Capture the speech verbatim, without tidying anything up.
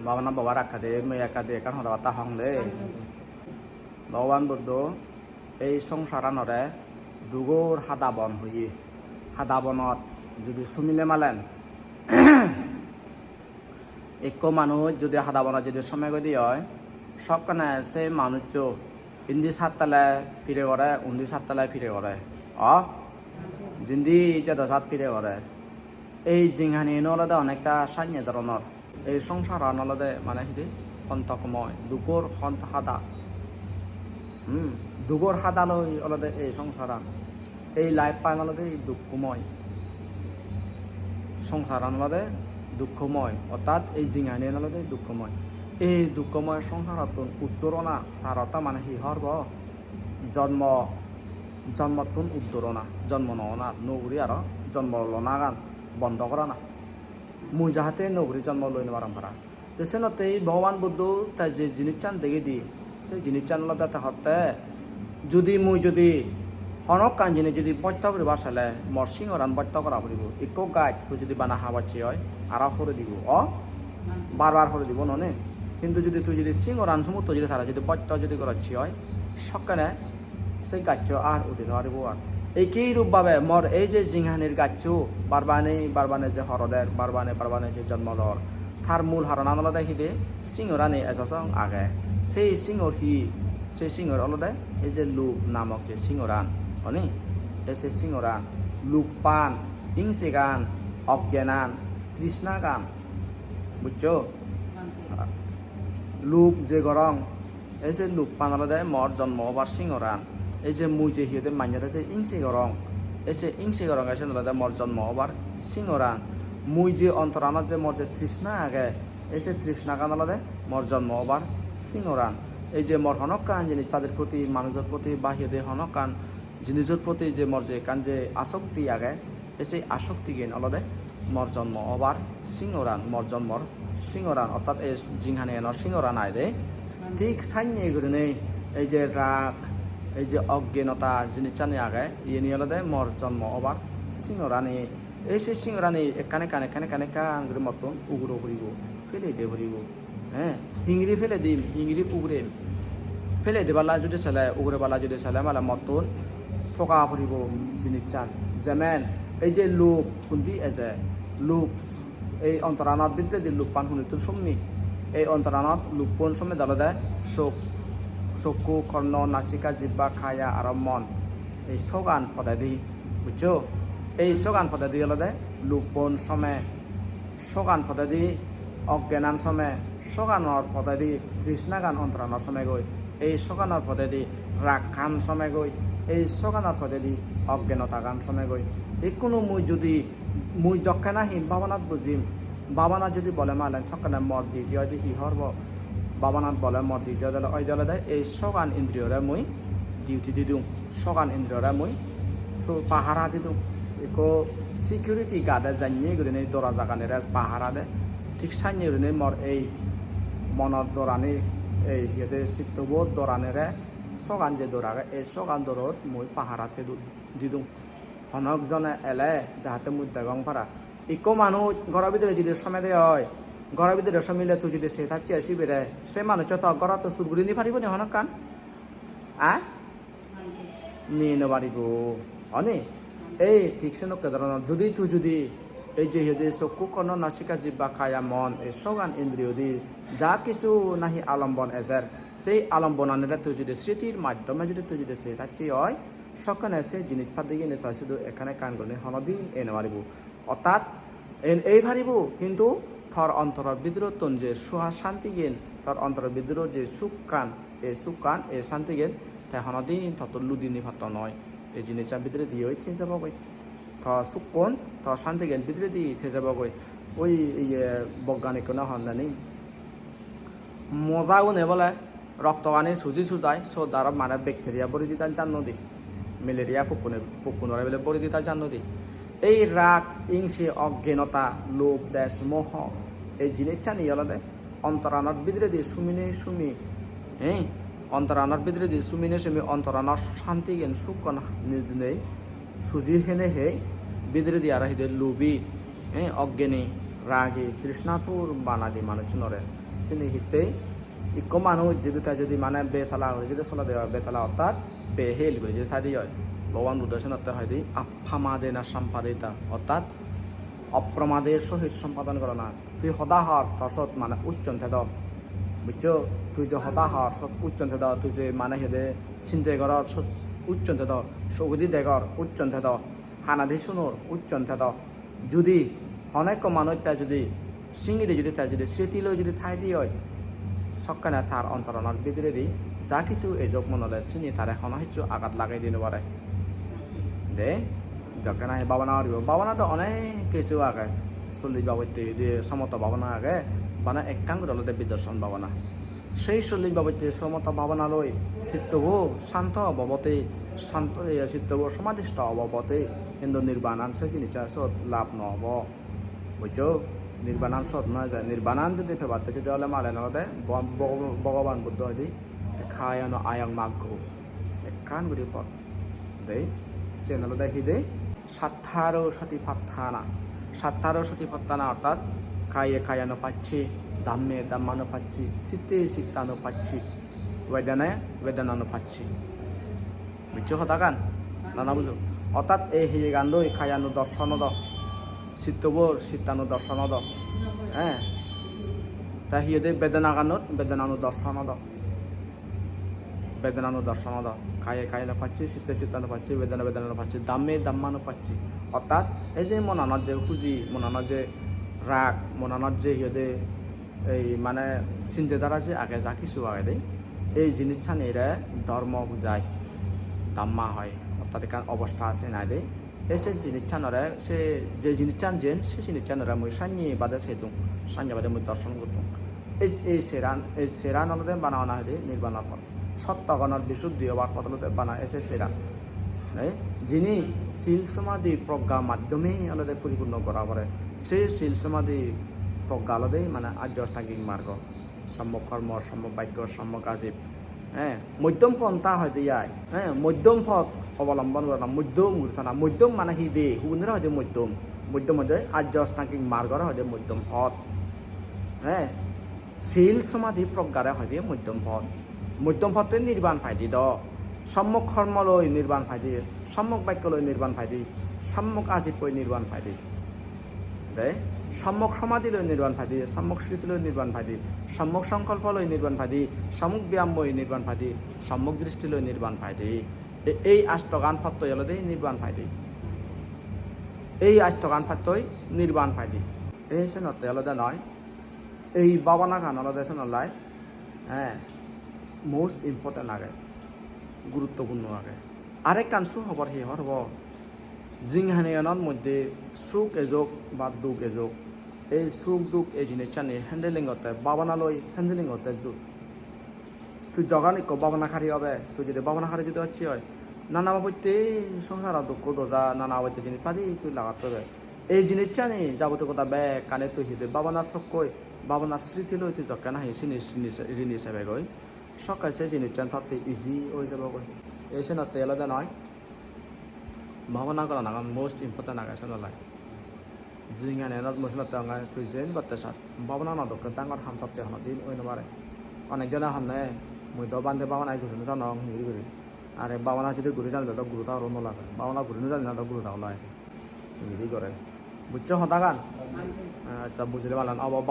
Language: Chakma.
Baba na baba rakkade, mui ekkade ekkan hoda batta hong de. Bhogoban Buddho ei songsaranore dugor hada bon hoye. Hada bonot judi sumile malen, ekko manuj judi hada bonot judi somegoi de oi, sokkene se manuccho indi sattele pire gore, undi sattele pire gore. O? Jindi jedo sat pire gore. Ei jinghaniyan olode onekta sanye doronor. Ei songsaran olode mane hidi hontokomoi, dugor honto hada. Hmm, dugor hada loi olode ei songsaran. Ei life-an olode dukkomoi. Songsaran olode dukkomoi, ortat ei jinghaniyan olode dukkomoi. Ei dukkomoi songsarottun uttor ona, tar ortho mane hi horbo? Jonmo, jonmottun uttor ona, jonmo no ona, nuo guri aro jonmo lonagan bondo gorana. Mui jahate nuo guri jonmo loi no parong para. Te senottei Bhogoban Buddho te je jinissan degei di, se jinissan olode te hotte, judi mui judi honokkan jinis judi bosto guribar sele, mor singoran bosto gora puribo. Ikko gaj tui judi bana habacche oi, aro hore dibo, o? Bar bar hore dibo, none? Hintu judi tui judi singoran sumutto judi tara judi bosto judi goracche oi, sokkene se gaccho ar udi no paribo ar. Eki rup bhabe mor ei je jinghanir gaccho barbani barbani je horoder, barbani barbani je jonmo lor, tar mul haronan olode hide singorani ejo song age. Sei singor hi? Sei singor olode ei je lub namok je singoran, oni? Ei se singoran, lubpan, ingsegan, oggenan, trishnagan, bujjo? Lub je gorong, ei se lubpan olode mor jonmo obar singoran. Ei je mui je hi hoide manjore je ingse gorong, ei se ingse goronge siyen olode mor jonmo obar singoran. Mui je ontoranot je mor je trishna age, ei se trishnagan olode mor jonmo obar singoran. Ei je mor honokkan jinis padir proti, manujor proti, ba hi hoide honokkan jinisor proti je mor je ekkan je asokti age, ei sei asoktigen olode mor jonmo obar singoran, mor jonmor singoran, ortat ei jinghaniyanor singoran aai de. Thik sannye gurinei ei je rag, ei je oggenota jinissani age, iyeni olode mor jonmo obar singorani. Ei sei singorani ekkan ekkan, ekkan ekkan, ekkan guri mottun ugure puribo, pelei de puribo. He, hingiri pelei dim, hingiri ugurem. Pelei deballa judi sele, ugure balla judi sele male mottun toga puribo jinissan. Jemen, ei je lub hundi eje, lub, ei ontoranot bidiredi lubban hunittun sommi. Ei ontoranot lubban somme olode sok, sokku, korno, nasika, jibba, kaya aro mon. Ei sogan podedi, bujjo? Ei sogan podedi olode lubban some. Sogan podedi oggenan some, soganor podedi trishnagan ontoranot somegoi, ei soganor podedi raggan somegoi, ei soganor podedi oggenotagan somegoi. Ikkunu mui judi, mui jokke nahi babanat bujim, babanat judi bole malen sokkene mor diti oide hi horbo? Babanat bole mor diti oide olode ei sogan indriyore mui duty didung. Sogan indriyore mui su pahara didung. Ekko security guard-e janye gurinei dorajaganire pahara de. Thik sannye gurinei mor ei monor dorani, ei hi hoide sittobo doranire sogan je dor age, ei sogan dorot mui pahara thedung, didung. Honok jone ele jahate mui degong para. Ikko manuj goro bidire judi somede oi, goro bidire somile tui judi se tacche sibere, se manuccho to gorottun sur guri ni paribo ni honokkan? A? Ni no paribo, oni? Ei thik senokke dhoronor, judi tui judi ei je hi hoide sokku, korno, nasika, jibba, kaya, mon, ei sogan indriyodi ja kisu nahi alombon ejer, sei alombonanire tui judi sritir maddhome judi tui judi se tacche oi, sokkene se jinis padigini tui sudu ekkan ekkan gurinei honodin ei no paribo. Ortat en ei paribo, hintu tor ontoror bidirottun je suha santigen, tor ontoror bidiro je sukkan, ei sukkan, ei santigen te honodin tottun ludi ni patto noi. Ei jinissan bidiredi oi thei jabogoi. To sukkun, to santigen bidiredi thei jabogoi. Oi iye boggani ikkune honneni. Mojagune bole roktogani suji sujai, sot aro mane bacteria bori ditan jannoi di. Malaria pokkune, pokkunore bile bori ditan jannoi di. Ei rag, ingse, oggenota, lobh, desh, moho, ei jinissani olode ontoranor bidiredi sumine sumi, eh, ontoranor bidiredi sumine sumi ontoranor santigen sukkan nijinei suji hene hei bidiredi aro hide lubi, eh, oggeni, ragi, trishnatur banadi manuchunore. Sini hittey ikko manuj judi te judi mane betala guri judi solode oi, betala ortat behel guri judi thaide oi, Bhogoban Buddho senotte hoide appamadena sampadeta, ortat opromade sohit sompadon gorana. Tui hoda hor, tor sot mane uchchon thedo. Bujjo? Tui je hoda hor, sot uchchon thedo, tui je mane hede sinde goror, sot uchchon thedo, sogudi degor, uchchon thedo, hanadi sunor, uchchon thedo. Judi hono ekko manuj te judi singiri judi te judi sriti loi judi thaide oi, sokkene tar ontoranor bidiredi ja kisu ejok monole sini tare hono hissu agat lagei di no pare. De, jokke nahi bhabana guribo, bhabana do onek kisu age, sollis babotte ide somoto bhabana age, bana ekkan guri olode bidorson bhabana. Sei sollis babotte somoto bhabana loi sittobo santo obo bote, santo, eh, sittobo somadhisto obo bote, hintu nirbanan se jinissa sot lab no obo. Bujjo? Nirbanan sot no jai. Nirbanan jodi pebatte jodi ole malen olode Bho-, Bho-, Bhogoban Buddho hoide, "Kayano ayang maggo." Ekkan guri pot. Dei, siyen olode hi dei? Sattaro satipattana. Sattaro satipattana ortat kaye kayanupassi, dhamme dhammanupassi, chitte chittanupassi, vedanaye vedananupassi. Bujjo hodagan? Na, na bujo. Ortat ei hiyegan loi kayanu dorson odo, sittobo chittanu dorson odo. Eh? Ta hi hoide, vedanaganot vedananu dorson odo. Vedananu dorson odo. Kaye kayanupassi, chitte chittanupassi, vedanaye vedananupassi, dhamme dhammanupassi. Ortat ei je monanot je huji, monanot je rag, monanot je hi hoide, ei mane sinde dhara je age, ja kisu agede, ei jinissanire dhormo bujai, dhamma hoi, ortat ekkan obosta ase naide. Ei se jinissanore, se je jinissan jen, se jinissanore mui sannye bade sedung, sannye bade mui dorson gottung. Ei, ei seran, ei seran olode bana hona hoide nirbanor pot. Sottogonor bisuddhi obar pot olode bana ei se seran. Ei, jini sil somadhi progga maddhome olode puripurno gora pore. Se sil somadhi progga olode mane Arjo Ashtangik Margo. Sammok kormo, sammok bakko, sammok ajib. Eh, moddhom pontha hoide ai. Eh, moddhom pot obolombon gorana, moddhom guri thana. Moddhom mane hi de? Hubunore hoide moddhom. Moddhom hoide Arjo Ashtangik Margore hoide moddhom pot. Eh, sil somadhi proggare hoide moddhom pot. Moddhom potte nirban paide do. Sammok kormo loi nirban paide, sammok bakko loi nirban paide, sammok ajib loi nirban paide. De, sammok somadhi loi nirban paide, sammok sriti loi nirban paide, sammok songkolpo loi nirban paide, sammok byayam loi nirban paide, sammok dristi loi nirban paide. E-, ei astogan pottoi olode nirban paide. Ei astogan pottoi nirban paide. Ei senotte olode noi. Ei bhabanagan olode senolai, eh, most important age, guruttopurno age. Arekkan suhobor hi hobor hobo? Jinghaniyanor moddhe suk ejok ba duk ejok, ei suk duk ei jinissani handling gotte, bhabana loi handling gotte ju-, tui jogon ikko bhabanakari obe, tui jodi bhabanakari jodi ocche oi, nana babotte songsaro dukko doja, nana babotte jinis padi tui lagat obe. Ei jinissani jabotiyo goda bekkani tui hi de bhabanar sokkoi, bhabanar sriti loi tui jokke nahi sini, sini se-, rini sebegoi, sokke se jinissan totte easy oi jebogoi. Ei senotte olode noi, bhabana goranagan most important age senolai. Jinghaniyanot mui senotte honge tui jen gotte sat, bhabana no dokke dangor ham totte hono din oi no pare. Onek jone honne, "Mui do bhante bhabana guri no janong, hi guri guri." Are bhabana jodi guri jani do guru dagoro no lage. Bhabana guri no jani do guru dagor lage. Hi guri gore. Bujjo hodagan? Accha, bujile palan. Obo